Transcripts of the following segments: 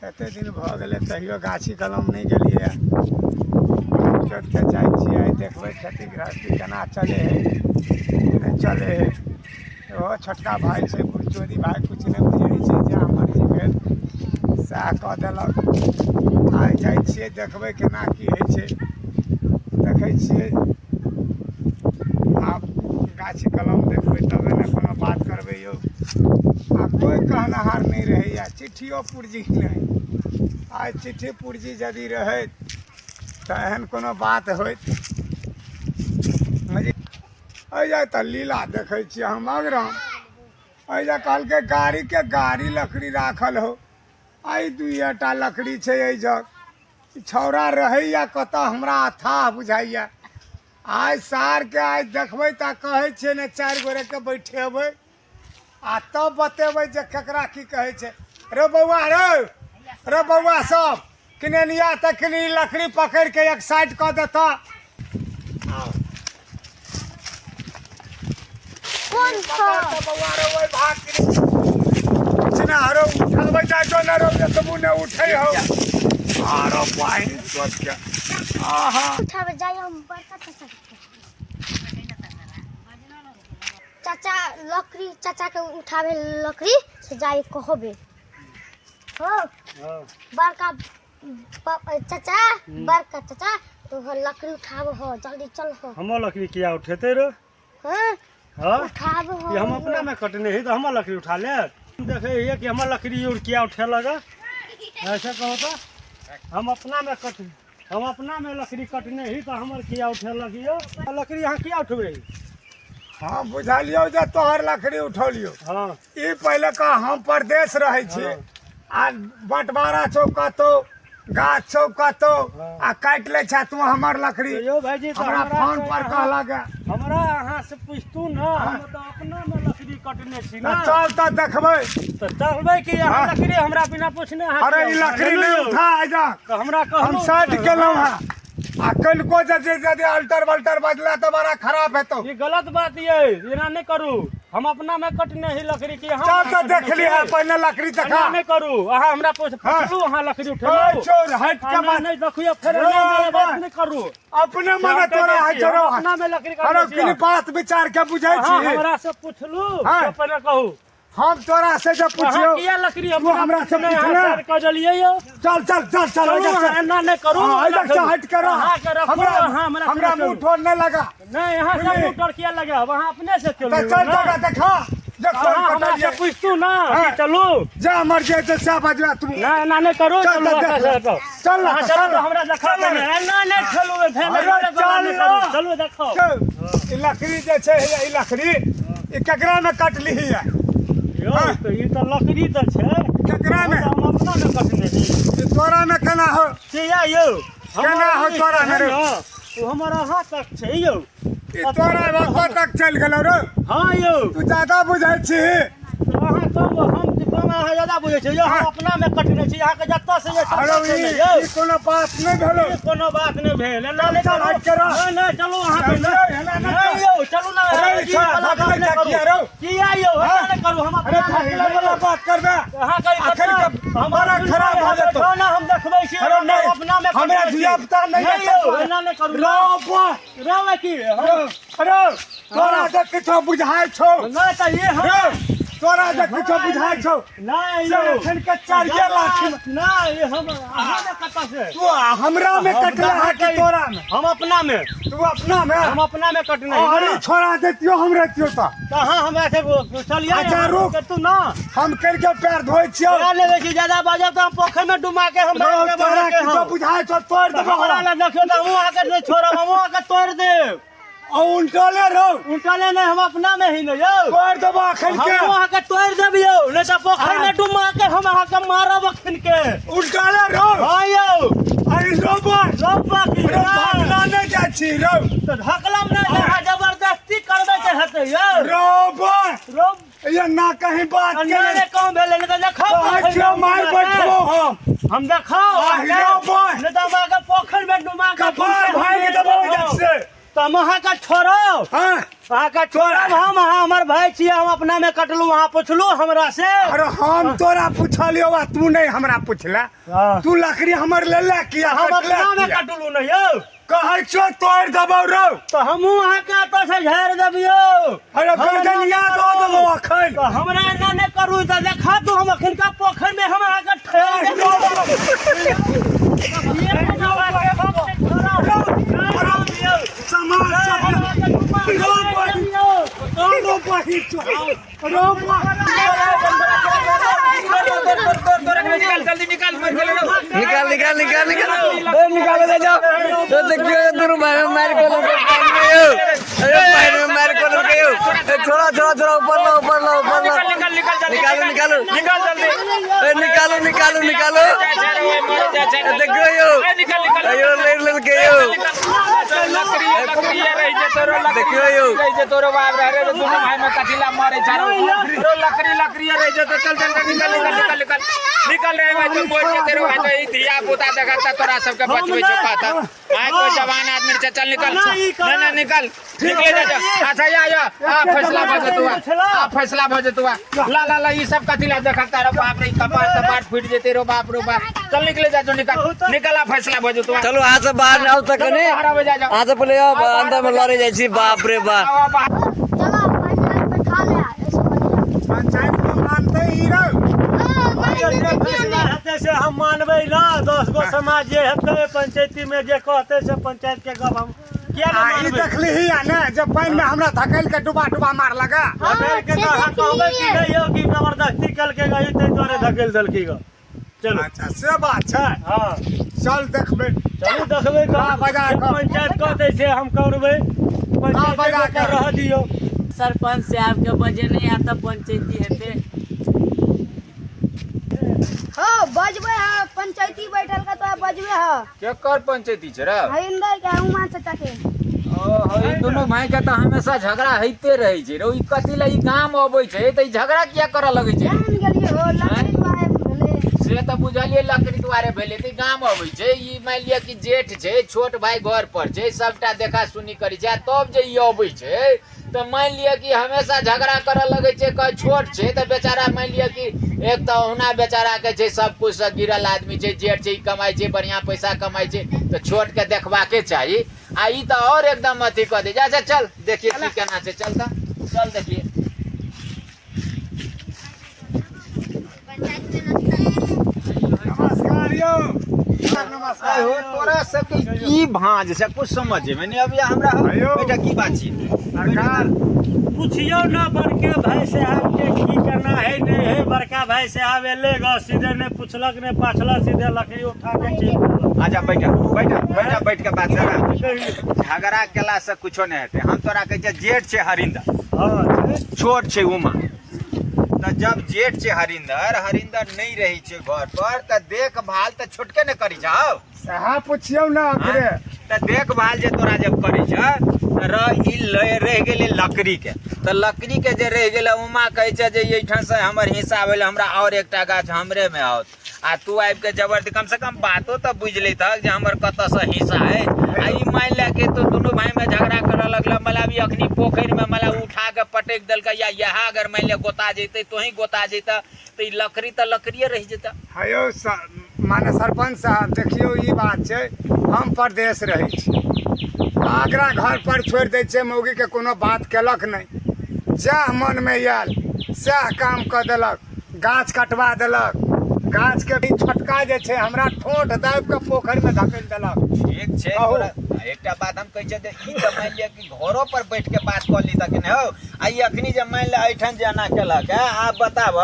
एते दिन भऽ गेलै कहियो गाछी कलम नहि गेलियै चौक जाइ छियै देखबै खेती गृहस्थी केना चलै हइ नहि चलै हइ ओहो छोटका भाय छै चोरी भाय किछु नहि बुझै छै जएह मर्जी भेल सएह कऽ देलक आइ जाइ छियै देखबै केना की होइ छै देखै छियै आब गाछी कलम देखबै तबे ने कोनो बात करबै यौ आ कोइ कहनहार नहि रहैए चिट्ठियो पुर्जी नहि आइ चिट्ठी पुर्जी यदि रहैत तऽ एहन कोनो बात होइत। एहि जा तऽ लीला देखै छियै हम अगराम। एहि जा कहलकै गाड़ीके गाड़ी लकड़ी राखल हो, एहि दुइएटा लकड़ी छै एहि जग। छौड़ा रहैया कतऽ हमरा अथाह बुझाइया। आइ सारके आइ देखबै तऽ कहै छियै ने 4 गोरेके बैठेबै आ तब बतेबै जे केकरा की कहै छै। रे बौआ रे, रे बौआ सब किननिया तऽ कनि लकड़ी पकड़ि के एक साइड कऽ देतऽ। कोन बौआ रे ओहि भाग किछु ने हरो उठलबै जाइ छौ ने रौ, एतबू ने उठै हौ। आरो पानि सोच के आहा उठाबै जाइ हम बड़का चाचा के। चाचा लकड़ी चाचा के उठावे लकड़ी से जाई कहबे हो। हाँ। बड़का चाचा, बड़का चाचा तो लकड़ी उठाबो हो, जल्दी चल हो। हमर लकड़ी किया उठेते रे? हाँ? हाँ? उठाबो हो। ये हम अपना में कटने ही तो हमर लकड़ी उठा ले। देखे ये कि हमर लकड़ी और किया उठे लगा, ऐसे कहो तो हम अपना में कट, हम अपना में लकड़ी कटने ही तो हमर किया उठे लगियो। लकड़ी यहाँ किया उठबे? हाँ बुझलियो जे तोहर लकड़ी उठौलियो। हाँ। ई पहले का हम परदेश रहे छी। हाँ। आ बंटवारा छौ कतौ, गाछ छौ कतौ, हाँ। आ काटि लै छै तू हमर लकड़ी। यौ भाईजी, तऽ हमरा हमरा फोन तऽ पर कहलक। हमरा अहाँ से पूछतू ना, हम तऽ अपना में लकड़ी कटने छी ना। चल तऽ देखबै। तऽ चलबै कि अहाँ हाँ। लकड़ी हमरा बिना पूछने अहाँ अरे किया ई उठा लकड़ी लेलहुँ नहि यौ? उठा आइ जा। तऽ हमरा कहलहुँ हम साइड तऽ केलहुँ हाँ। हँ। आ कनिको जे यदि अल्टर बल्टर बजला तऽ बड़ा खराब हेतौ। ई गलत बात ये, एना नहि करू। हम अपना में कटने ही लकड़ी की अहाँ चल तऽ कटने देख लिह छी। पहिने लकड़ी देखा। एना नहि करू, अहाँ हमरा हाँ। पूछलू, अहाँ लकड़ी उठेलू। ओए चोर, हटि के एना बात। नहि देखियौ, फेर रे एना वाला बात बा। नहि करू। अपने मने हम तोरा कहै है छी, चोरो। हम अपना में लकड़ी कटने अरे छी। कनि बात विचार के बुझै अहाँ छी। हमरा से पूछलू, हाँ। से पहिने कहू। हम तोरा से जे अहाँ पुछियौ, किया लकड़ी तू हमरा से पूछने, अहाँ पूछले? सर कह देलियै यौ। चल, चल, चल, चल, चलू, ओइजा चल। अहाँ एना नहि करू, हाँ, एना ओइजा चल, करू। हटि के रह। अहाँ के रखू, अहाँ हमरा से हमरा चलू। मुँह ठोर नहि लगा। नहि, अहाँ से बुझली? मुँह ठोर किया लगायब? अहाँ अपने से चलू तऽ चल, ना। जगह देखा। जे अहाँ कोन हमरा से कटलियै। पूछतू ना, हाँ। कि चलू। जा मर जाए तऽ सएह बजबा तू। नहि, एना नहि करू, चल, चलू, चल, अहाँ देख। से हटो। चल ना, अहाँ चल चलू ना। तऽ हमरा देखा चल ना। पहिने। एना नहि चलू, भेल अरे एना चल नहि ना। करू। चलू, देखो। चल। ई लकड़ी जे छै, हे, ई लकड़ी, ई केकरा में कटलिही है? यौ, हाँ। तऽ ई तऽ लकड़ी तऽ छै। केकरा में? हम अपना में कटने छी। ई तोरा में केना हो? किया यौ? केना हो हमर तोरा में रे? ने, ओ हमर अहाँ तक छै यौ। ई तोरा में कतऽ तक चलि गेलौ रे? हाँ यौ। तू ज्यादा बुझै छी। अहाँ कम, हम कम, अहाँ ज्यादा बुझै छी यौ। हम हाँ। अपना में कटने छी, अहाँके जतऽ से जे अरे ततऽ से ने यौ। ई कोनो बात नहि भेलौ। ई कोनो बात नहि भेल। एना नहि चल, करू। हटि के रह। नहि, नहि, चलू अहाँ चल, पहिने। चल, एना नहि नहि कर। यौ, चलू ना, अरे, ई छोड़, वाला भाग गप नहि नहि करू। किया रौ? किया यौ, एना हाँ? नहि करू, हम अरे, अपना में भागले वाला बात करबे। अहाँ कहि अखन कतऽ? के हम बड़ा अपना खराब में भऽ जेतौ। बैठो ना, हम देखबै छी, अरे हम नहि, अपना में हमरा कटने छी। धियापुता नहि नहि यौ, एना नहि करू। रौ, बा। रौ, की? रौ, अरे, तोरा हाँ। जे किछो बुझाइ छौ। नहि तऽ ई हम रौ, तोरा जे किछो बुझाइ छौ। नहि से यौ। एखन के चारिये लाख में। नहि, हम अहाँ में कतऽ से? तू हमरा में कटला है कि तोरा में? हम अपना में। तू अपना में? हम अपना में कटने ही अरे ना। छोड़ा देतियो, हम रहतियो तऽ। तऽ अहाँ हमरा से चलियै, अच्छा, अहाँ रुक। कतू ना। हम कर के पैर धोइ छियौ। तोरा लेबै छी, ज्यादा बाजब तऽ हम पोखरि में डुबा के हम रौ, मारि देब तोरा अहाँके किछो हम। बुझाइ छौ, तोड़ि तऽ देबौ हमरा हम। लग देखियौ तऽ हमहूँ अहाँके नहि छोड़ब, हमहूँ अहाँके तोड़ि देब। आ उल्टले रौ। उल्टले नहि, हम अपना में ही नहि यौ। तोड़ि देबौ अखन के। हमहूँ अहाँके तोड़ि देब यौ, नहि तऽ पोखरि में डुबा के हम अहाँके मारब अखन के। उल्टले रौ। हाँ यौ। अरे रौ बा। रौ बा की रौ, ढकला नहि जाइ छी रौ। तऽ ढकलम नहि, अहाँ जबरदस्ती करबै तऽ हेतै यौ। रौ बा। रौ। ये ना कहीं बात ना के ने कम भेलै, नहि तऽ देखाउ कहै पोखरि में छियौ, मारि डुबा के। बैठबौ हम। हम देखाउ आ, अहाँके। रौ बा। नहि तऽ हम अहाँके पोखरि में डुबा के कपार भागि देबौ एहिठाम से। तऽ हम अहाँके छोड़ब? हाँ। अहाँके छोड़ब हम? अहाँ हमर भाय छियै, हम अपना में कटलू, अहाँ पुछलू हमरा से? अरे हम तोरा पुछलियौ आ तू नहीं हमरा पुछला। हाँ। तू लकड़ी हमर लेले किया? हम कटले अपना में किया? कटलू नहीं यौ। कहै छौ तोड़ि देबौ रौ। तऽ हमहूँ अहाँके एतऽ से झाड़ि देबियौ। अरे हम एना गर्दनिया नहि दऽ करू। देबौ अखन। तऽ हमरा एना नहि करू तऽ देखा तू, हम अखनका पोखरि में हम अहाँके ठेल देब। समाज रो बही रो। निकाल निकाल निकाल निकाल, ए निकालो दे जाओ। तो देखियो दोनों भाई में मार को लड़के पानी में यो। अरे पानी में मार को लड़के यो। ए छोड़ा छोड़ा छोड़ा, ऊपर लो ऊपर लो ऊपर लो, निकालो निकालो निकाल जल्दी। ए निकालो निकालो निकालो। ए देखियो यो, यो ले लड़के यो। लकड़ी लकड़ी रही जे तोरो लकड़ी देखियो यो। रही जे तोरो बाप रे रे, दुनू भाई में कथिला मरे जा रो, लकड़ी लकड़ी रही जे तो चल चल चल, निकल निकल निकल निकल निकल रे भाई, तो मोर के तेरो भाई तो ई धिया पुता देखता तोरा सबके बचबै छौ कहता आइ कोई जवान आदमी छै, चल निकल। नहीं नहीं, निकल निकले जा जा। अच्छा या या आ फैसला भऽ जेतौ आ, फैसला भऽ जेतौ। ला ला ला, ई सब कथिला देखता रे बाप रे, कपार तपार फूटि जेतै रो बाप रो बाप। चल निकले जा, जो निकल निकल, आ फैसला भऽ जेतौ। चलो यहाँ से बाहर आओ तक ने। बाहर आबै जा जा। यहाँ से पहले आओ, अंदर में लड़े जाइ छी। बाप रे बाप। आउ, बाहर। चलो पंचायत बैठा ले, ऐसे बढ़िया। पंचायत में मानते ही रहो। हाँ, मान जे लेते किया फैसला नहीं? हेतै से हम मानबै ना। 10 गो समाज जे हेतै, पंचायती में जे कहतै से पंचायत के गप हम किया आ ने ई मानबै? देखलिही आ ने जब पानि में हमरा धकेल के डुबा डुबा मारलक। हाँ, धकेल के से तऽ अहाँ कहबै कि देखलियै। नहि यौ, कि जबरदस्ती केलकै गई, ताहि दुआरे धकेल देलकै ग। चलू। अच्छा से बात छै। हँ। चल देखबै। चलू देखबै। ला बजा जे कऽ। पंचायत कहतै से हम करबै। पंचायत बजा कऽ। रह दियौ। सरपंच साहब के बजे नहीं आता, पंचायती हेते। हाँ, बजबे है, पंचायती बैठल का तो बजबे है। केकर पंचायती छै रे? हरिंदर के, उमा चाचा के। ओ ई दुनू भाई के तऽ हमेशा झगड़ा होइते रहै छै रो। ई कथी ला ई गाम अबै छै तऽ ई झगड़ा किया करऽ लगै छै? जान गेलियै हो, लकड़ी दुआरे भेलै। से तऽ बुझलियै, लकड़ी दुआरे भेलै तऽ ई गाम अबै छै। ई मानि लिअ कि जेठ छै, छोट भाई घर पर छै, सबटा देखा सुनी करै छै, आ तब जे ई अबै छै तऽ मानि लिअ कि हमेशा झगड़ा करऽ लगै छै। कह छोट छै तऽ बेचारा मानि लिअ कि एक तऽ ओहुना बेचारा के छै सब कुछ से गिरल आदमी छै, जेठ छै, ई कमाइ छै, बढ़िआँ पैसा कमाइ छै, तऽ छोट के देखबाके चाही, आ ई तऽ और एकदम अथी कऽ दै छै। अच्छा चल देखिए की केना छै, चल तऽ चल देखिए। नमस्कार यौ, नमस्कार। हो तोरा सबके की भांज से कुछ समझ में नहीं अभी हमरा। आयो। बेटा की बात छी? सरकार। पुछियौ ने बड़के भाई साहब के, की करना है नहीं है। बड़का भाई साहब एले ग, सीधे ने पुछलक ने पाछलक, सीधे लकड़ी उठा के चलि गेलक। अच्छा बैठ बैठ बैठ, बैठ के बात कर। झगड़ा केला से कुछो नहीं हेतै। हम तोरा कहै छियै, जेठ छै हरिंदर, हँ छै। छोट छै उमा। तऽ जब जेठ छै हरिंदर, हरिंदर नहीं रहै छै घर पर, तऽ देखभाल तऽ छोटके ने करै छै हौ। सएह पुछियौ ने ओकरे। तऽ देखभाल जे तोरा जब करै छै तऽ ई रहि गेलै लकड़ी के, तऽ लकड़ी के जे रहि गेलै, उमा कहै छै जे एहिठाम से हमर हिस्सा भेलै, हमरा आओर एकटा गाछ हमरे मे आओत, आ तू आबि के जबरदस्ती, कम से कम बातो तऽ बुझि लैतहक जे हमर कतऽ से हिस्सा है। आ ई मानि ले कि तू दुनू भाई में झगड़ा करऽ लगल, मतलब अभी अखनी पोखरि में मतलब उठा के पटकि देलकै, या इएह अगर मानि ले गोता जैतै, तोही गोता जैतह, तऽ ई लकड़ी तऽ लकड़िए रहि जेतै। हयौ माने सरपंच साहब, देखियौ ई बात छै, हम परदेश रहै छी, आगरा घर पर छोड़ि दै छियै मौगीके, कोनो बात केलक नहि, जएह मनमे आयल सएह काम कऽ देलक, गाछ कटवा देलक, गाछके भी छोटका जे छै हमरा ठोंठ दाबि कऽ पोखरिमे धकेल देलक। ठीक छै। कहू। तोरा एकटा बात हम कहै छियै जे ई तऽ मानि लिअ कि घरो पर बैठ के बात कऽ ली तऽ नहि हौ। आ ई अखनी जे मानि ले एहिठाम जे एना केलक है, आब बताब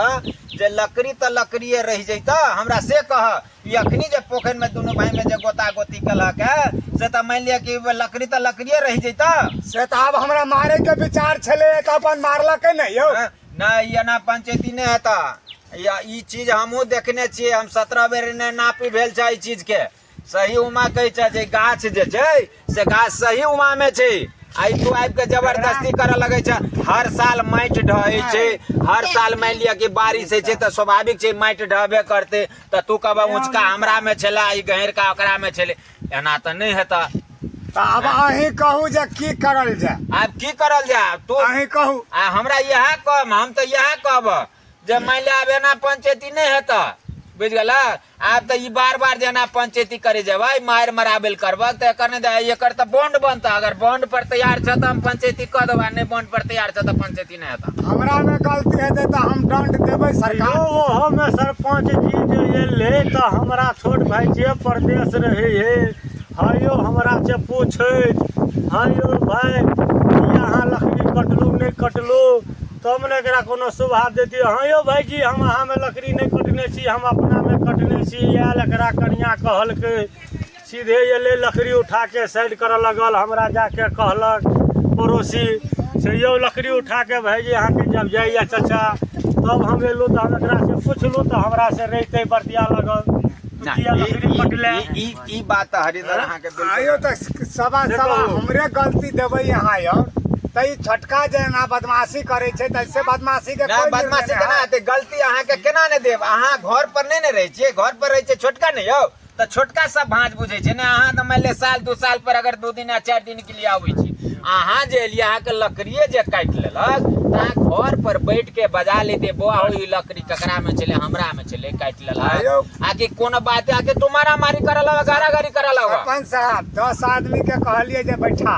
जे लकड़ी तऽ लकड़िए रहि जैतऽ, हमरा से कह, ई अखनी जे पोखरि में दुनू भाई में जे गोता गोती केलक है, से तऽ मानि लिअ कि लकड़ी तऽ लकड़िए रहि जैतऽ। से तऽ आब हमरा मारैके विचार छलै तऽ अपन मारलकै नहि यौ। हँ, नहि, ई एना पंचायती नहि हेतऽ। या ई चीज हमहूँ देखने छियै, हम 17 बेर ने नापी भेल छै एहि चीज के। सही उमा कहै छै जे गाछ जे छै से गाछ सही उमा में छै, आ ई तू आबि के जबरदस्ती करऽ लगै छै। हर साल माटि ढहै छै, हर साल मानि लिअ कि बारिश होइ छै तऽ स्वाभाविक छै माटि ढहबे करतै, तऽ तू कहबह ऊँचका हमरा में छलै, ई गहींरका ओकरा में छलै, एना तऽ नहि हेतऽ। तऽ आब अहीं कहू जे की करल जाय। आब की करल जाय तू? अहीं कहू। आ हमरा इएह कहब, हम तऽ इएह कहब जे मानि ले आब एना पंचायती नहि हेतऽ, बुझि गेल? आब तऽ ई बार बार जेना पंचायती करे जेबै, मारि मराबेल करबक तऽ एकर नहि, एकर तऽ बॉन्ड बनतऽ। अगर बॉन्ड पर तैयार छ तऽ हम पंचायती कऽ देबै, नहि बॉन्ड पर तैयार छ तऽ पंचायती नहि हेतऽ। हमरा मे गलती हेतै तऽ हम दंड देबै सरकार। यौ ओहोमे सरपञ्च जी जे एलै तऽ हमरा छोट भाइ जे परदेश रहै हे, हँ यौ हमरा से पूछैत, हँ यौ भाइ की अहाँ लकड़ी कटलहुँ नहि कटलहुँ, तब ने एकरा कोनो शोभा देतियै। हँ यौ भाइजी, हम अहाँमे लकड़ी नहि कटने छी, हम अपनामे कटने छी। आयल एकरा कनिआँ कहलकै, सीधे एलै लकड़ी उठाके साइड करऽ लगल। हमरा जाके कहलक पड़ोसी से यौ लकड़ी उठाके भाइजी अहाँके जब जाइए चचा। तब हम एलहुँ तऽ हम एकरासँ पुछलहुँ तऽ हमरासँ रहिते बतिया लगल, तू किया लकड़ी कटले? ई बात तऽ हरिदर अहाँके बिल्कुल आइयो तऽ सवा सवा हमरे गलती देबै यहाँ और तऽ ई छोटका जे एना बदमाशी करै छै तऽ से बदमाशी के ना कोइ बदमाशी निर्णय केना नहि। हेतै? गलती अहाँके केना नहि देब? अहाँ घर पर नहि ने रहै छियै, घर पर रहै छियै छोटका नहि यौ, तऽ छोटका सब भाँज बुझै छै ने। अहाँ तऽ मानि लिअ साल 2 साल पर अगर 2 दिन या 4 दिन के लिए आबै छी, अहाँ जे एलियै अहाँके लकड़िए जे काटि लेलक तऽ अहाँ घर पर बैठ के बजा लेते, बौआ हो ई लकड़ी ककरा में छलै? हमरा में छलै, काटि लेलक। आकि कोनो बात आकि तू मारामारी करऽ लगऽ, गारागारी करऽ लगऽ। सरपंच साहब, 10 आदमी के कहलियै जे बैठा,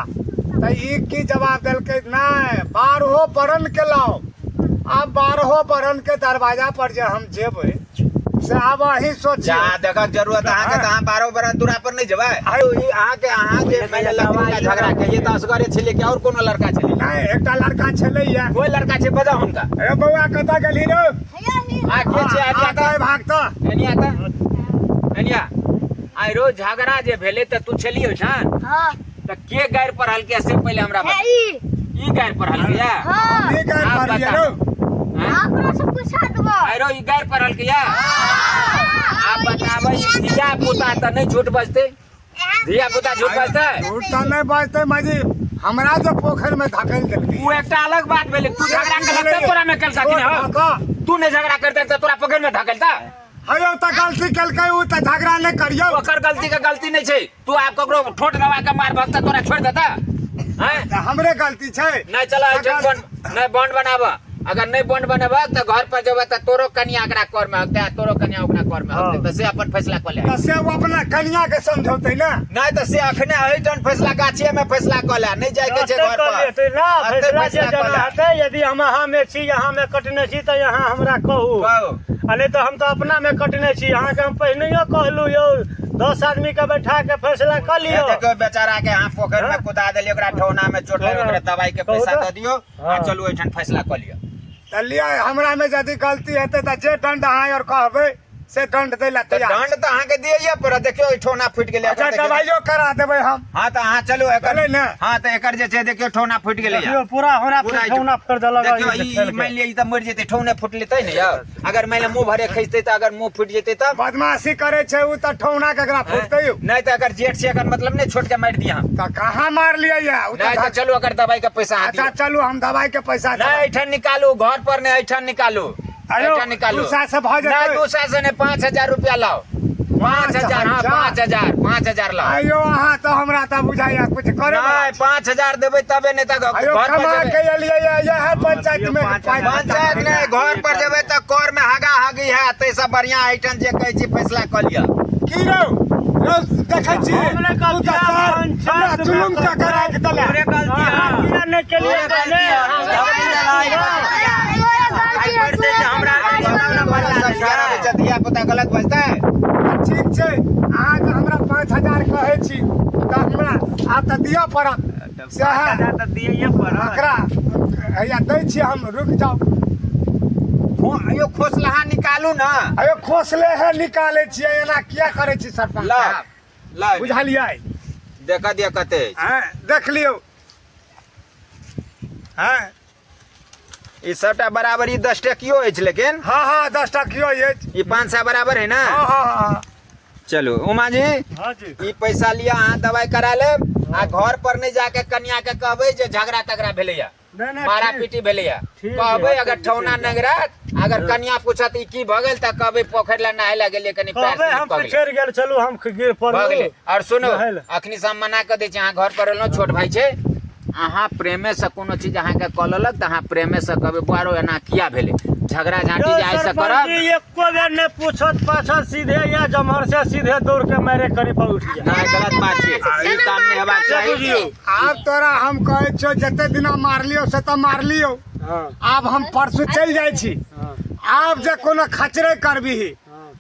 तऽ ई की जवाब देलकै? नहि 12 बरन के लाओ। आब 12 बरन के दरवाजा पर जे हम जेबै से आब अहीं सोचियौ। जा देखक जरूरत अहाँके तऽ अहाँ 12 बरन दूरा पर नहि जेबै। ई अहाँके अहाँ जे मानि लिअ लकड़ी का झगड़ा केलियै तऽ असगरे छलियै कि और कोनो लड़का छलै? नहि, एकटा लड़का छलैया। कोइ लड़का छै? बजाउ हुनका। अरे बौआ कतऽ गेलही रौ? आ के छै? आ एनिया तऽ भागतऽ। एनिया तऽ एनिया आइ रो झगड़ा जे भेलै तऽ तू छलियै ओहिठाम? हाँ। तऽ के गारि पढ़लकै से पहिले हमरा है बता। ई। ई गारि पढ़लकै या? हाँ। ई गारि आप पढ़लियै बताउ। रौ। हाँ? अपना से पूछा देबो। आइ रो ई गारि पढ़लकै या? आप बताबै ई धिया पुता तऽ नहि झूठ बजतै? धिया पुता झूठ बजतै? झूठ तऽ नहि बजतै माजी, हमरा जे पोखरि मे धकेल देलकै। ओ एकटा अलग बात भेलै। तू झगड़ा केलक तब तोरा में केलका कि नहि? छोट भऽ कऽ। तू नहि झगड़ा करतै तऽ तोरा पोखरि में धकेलता? हे यौ तऽ गलती केलकै ओ तऽ झगड़ा नहि करियौ। ओकर गलती के गलती नहि छै। तू आब ककरो ठोट दबा के मार भगता तोरा छोड़ि देता? हैं? तऽ हमरे गलती छै। नहि चल एहिठाम बॉन्ड नहि, बॉन्ड बनाब। अगर नहि बॉन्ड बनेबह तऽ घर पर जेबह तऽ तोरो कनिया एकरा कर में हकतै आ तोरो कनिया ओकरा कर में हकतै, तऽ से अपन फैसला कऽ ले। तऽ से ओ अपना कनिया के समझौतै ने। नहि तऽ से अखने एहिठाम फैसला गाछिए में फैसला कऽ ले, नहि जाय के छै घर पर। लेतै ना अतै फैसला जे फैसला कऽ जेना ले। हेतै। यदि हम अहाँ में छी, यहाँ में कटने छी तऽ यहाँ हमरा कहू, कहू। आ नहि तऽ हम तऽ अपना में कटने छी। अहाँके हम पहिनहियो कहलहुँ यौ, 10 आदमी के बैठा के फैसला कऽ लियौ। देखियौ बेचारा के अहाँ पोखरि में कुदा देलियै, ओकरा ठौना में चोट लागि, ओकरा दवाई के कहू पैसा तऽ। दऽ दियौ आ हाँ। चलू एहिठाम फैसला कऽ लिअ। तऽ लिअ, हमरा मे यदि गलती हेतै तऽ जे दंड अहाँ और कहबै से दंड दै लए तऽ तैयार। दंड तऽ अहाँके दियैये पड़त। देखियौ ई ठौना फूटि गेलै अच्छा एकर, देखियौ। दवाइयो करा देबै हम। हाँ तऽ अहाँ चलू एकर भेलै ने? हाँ तऽ एकर जे छै देखियौ ठौना फूटि गेलै। देखियौ पूरा हमरा पूरा ठेहुना फेर देलक। देखियौ ई मानि लिअ ई तऽ मरि जेतै, ठौने फूटलै तै ने यौ। अगर मानि लिअ मुँह भरे खसितै तऽ अगर मुँह फूटि जेतै तब बदमाशी करै छै ओ तऽ ठौना केकरा फूटतै यौ? नहि तऽ एकर जेठ छै, एकर मतलब नहि छोट के मारि दिअ हम। तऽ कहाँ मारलियै या ओ नहि तऽ तऽ चलू एकर दवाई के पैसा अहाँ अच्छा दियौ। चलू हम दवाई के पैसा नहि देबै। एहिठाम निकालू, घर पर नहि एहिठाम निकालू। आयौ, एहिठाम निकालू। 2 सए से भऽ जेतै? नहि 2 सए से नहि, 5000 रुपया लाओ। 5000, हाँ 5000, 5000 लाओ। आइयो अहाँ तऽ हमरा तऽ बुझाइया कुछ करे नहि 5000 देबै तबे, नहि तऽ आइयो घर पर कमा जेबै। के एलियै या इएह पंचायत में पाइ पंचायत नहि, घर पर जेबै तऽ कर में हागा हागी है, ताहिसँ बढ़िआँ एहिठाम जे कहै छी फैसला कऽ लिअ। की रौ रौ देखै छी हम नहि तू तऽ सर हमरा जुलुम कऽ के राखि देला। अहाँ किया नहि केलियै पहिले? धिया पुता गलत बजतै? ठीक छै, अहाँ जे हमरा 5000 कहै छी तऽ हमरा आब तऽ दिअ पड़त सएह। एकरा हैया दै छी हम, रुकि जाउ। अयो खोसलहा निकालू ने। अयो खोसले है निकालै छियै, एना किया करै छी सरपंच ला साहब? ला बुझलियै? देख दिअ कते अछि। हँ देख लियौ। हँ ई सबटा बराबर, ई 10 टकियो अछि लेकिन। हाँ हाँ 10 टकियो अछि। ई 500 बराबर है ना? हाँ हाँ हाँ। चलू उमा जी। हाँ जी। ई पैसा लिअ, अहाँ दवाई करा लेब आ घर पर नहि जाके कनिया के कहबै जे झगड़ा तगड़ा भेलैया। नहि, नहि, मारा ठीक। पीटी भेलैया। ठीक कहबै है, अगर ठीक ठौना है। नंगरात, अगर कनिया पूछत ई की भऽ गेल, तऽ कहबै पोखरि लए नहाय लए गेलियै, कनि पैर कहबै स्लिप हम भऽ गेलै। पिछड़ि गेल छलहुँ, हम गिर भऽ गेलै। पड़लहुँ। और सुनू, नहाय लए। अखनी से हम मना कऽ दै छी, अहाँ घर पर एलहुँ, छोट भाई छै, अहाँ प्रेमे से कोनो चीज अहाँके कऽ लेलक तऽ अहाँ प्रेमे से कहबै, बुआरो एना किया भेलै? झगड़ा झाँटी यौ जे आइ से सरपंच करब जी, एको बेर नहि पूछत पाछत, सीधे या जमहर से सीधे दौड़ के मारे करी पर उठि जाए। नहि, गलत बात छै, ई काम नहि हेबाक चाही। बुझियौ। आब तोरा हम कहै छियौ, जते दिना मारलियौ से तऽ मारलियौ। हँ। आब हम परसू चलि जाइ छी। हँ। आब जे कोनो खचरे करबिही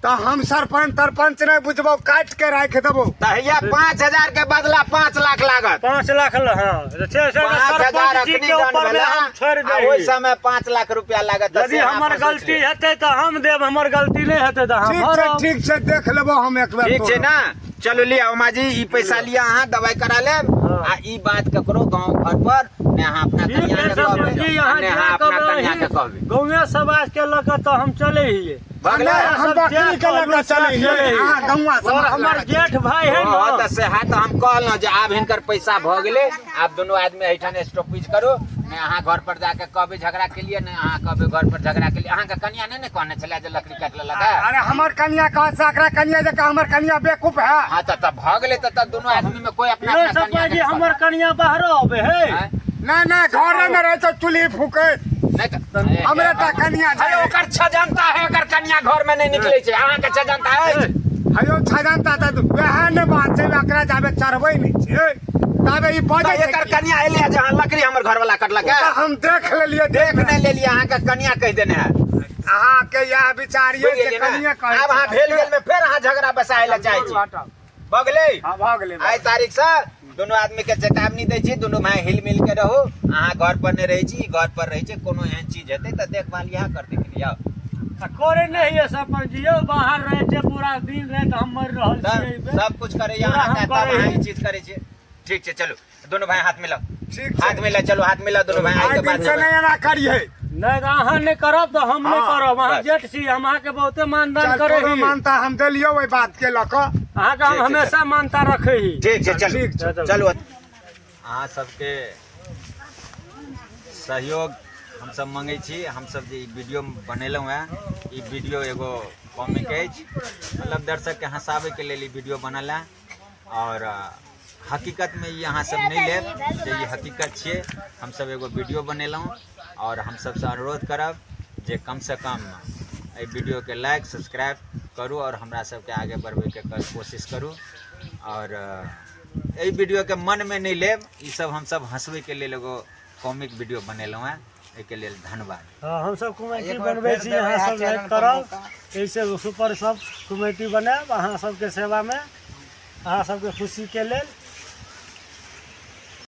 तऽ हम सरपंच तरपंच नहि बुझबौ, काटि के राखि देबौ। तऽ हैया 5000 के बदला 5 लाख लागत। 5 लाख हँ, से से 5000 सरपंच जी अखनी के दंड ऊपर में भेला, हम छोड़ि आ ओहि दै। समय 5 लाख रुपया लागत। तऽ यदि से अहाँ हमर पर सोचि गलती लिअ। हेतै तऽ हम देब, हमर गलती नहि हेतै तऽ हम ठीक छै। भरब। ठीक छै, देख लेबो हम एक बेर। ठीक छै तोरा। ना? चलू, लिअ उमा जी, ई पैसा लिअ, अहाँ दवाई करा लेब। हाँ। आ ई बात ककरो गाँव घर पर ने अहाँ अपना ठीक कनिया है के सरपंच कहबै, जी, अहाँ ने जे अहाँ अपना कहबै, कनिया के कहबै। गाँवे समाज के लऽ कऽ तऽ हम चलै हियै। भऽ गेलै? हम बकरी के लऽ कऽ चलै हियै, अहाँ गौंआ और समाज हमर लऽ कऽ। जेठ भाई है हँ, ना। तऽ सएह तऽ हम कहलहुँ जे आब हिनकर पैसा भऽ गेलै, आब दुनू आदमी एहिठाम स्टॉपेज करू। ने अहाँ घर पर जाके कहबै झगड़ा के लिए, ने अहाँ कहबै घर पर झगड़ा के लिए। अहाँके कनिया नहि ने कहने छलै जे लकड़ी काटि लेलक है? अरे, हमर कनिया कह से एकरा कनिया जकाँ हमर कनिया बेवकूफ है। हाँ, तऽ भऽ गेलै, तऽ दुनू आदमी में कोई अपना यौ अपना कनिया सरपंच के जी, हमर कनिया बाहरो अबै है। आँय? नहि नहि, घरे में रहै छै चूल्ही फूकैत। नहि तऽ हमरे टा कनिया अरे छै। ओकर छजनता है, ओकर कनिया घर में नहि निकलै छै। अहाँके छजनता अछि? हयो, छजनता तऽ वएह ने बात छै, एकरा जाबे चढ़बै नहि छै ताबे ई तऽ बजै छै। एकर कनिया एलै जे अहाँ लकड़ी हमर घरवाला कटलक है? तऽ हम देख लेलियै। देख नहि लेलियै, अहाँके कनिया कहि देने है। अहाँके इएह विचार ये बुझि जे गेलियै ने? कनिया कहै आब अहाँ भेल गेल में फेर अहाँ झगड़ा बसाय लए चाहै छी। भऽ गेलै? हाँ, भऽ गेलै। आइ तारीख से दुनू आदमी के चेतावनी दै छी, दुनू भाय हिल मिल के रहू। अहाँ घर पर नहि रहै छी, ई घर पर रहै छै। कोनो एहन चीज हेतै तऽ देखभाल इएह करतै कि नहि? आउ। आ करे नहि है सरपंच जी यौ, बाहर रहै छै पूरा दिन राति, हम मरि रहल तऽ छियै एहि बेर। सब कुछ करैया पूरा अहाँके हम तब करै अहाँ ही। ई चीज करै छियै। ठीक छै, चलू दुनू भाय हाथ मिलाउ। ठीक छै। हाथ मिला, चलू हाथ मिला दुनू भाय। आइ आइ के दिन बाद से नहि एना करियै। नहि तऽ अहाँ नहि करब तऽ हम नहि हाँ, करब। अहाँ बस। जेठ छी, हम अहाँके बहुते मानदान चल, करै तोरो ही। मानता हम देलियौ ओहि बात के लऽ कऽ। अहाँके हम ठीक छै, हमेशा मानता रखै ही। ठीक छै, चलू। ठीक छै। चलू। अहाँ सबके सहयोग हमसब मंगै छी। हमसब जे ई वीडियो बनेलहुँ हेँ, ई वीडियो एगो कॉमिक अछि, मतलब दर्शकके हँसाबैके लेल ई वीडियो बनल है आओर हकीकतमे ई अहाँ सब नहि लेब जे ई हकीकत छियै। हमसब एगो वीडियो बनेलहुँ आओर हम सबसँ अनुरोध करब जे कमसँ कम एहि वीडियोके लाइक सब्सक्राइब करू आओर हमरा सबके आगे बढ़बैके कोशिश करू आओर एहि वीडियोके मनमे नहि लेब। ई सब हमसब हँसबैके लेल एगो कॉमिक वीडियो बनेलहुँ हेँ। एहिके लेल धन्यवाद। हाँ, हमसब कमेटी एक बेर बनबै फेर छी, देबै अहाँ इएह सब लाइक चैनल पर करब। मौका। एहिसँ सुपर सब कमेटी बनायब अहाँ सबके सेवामे, अहाँ सबके खुशीके लेल।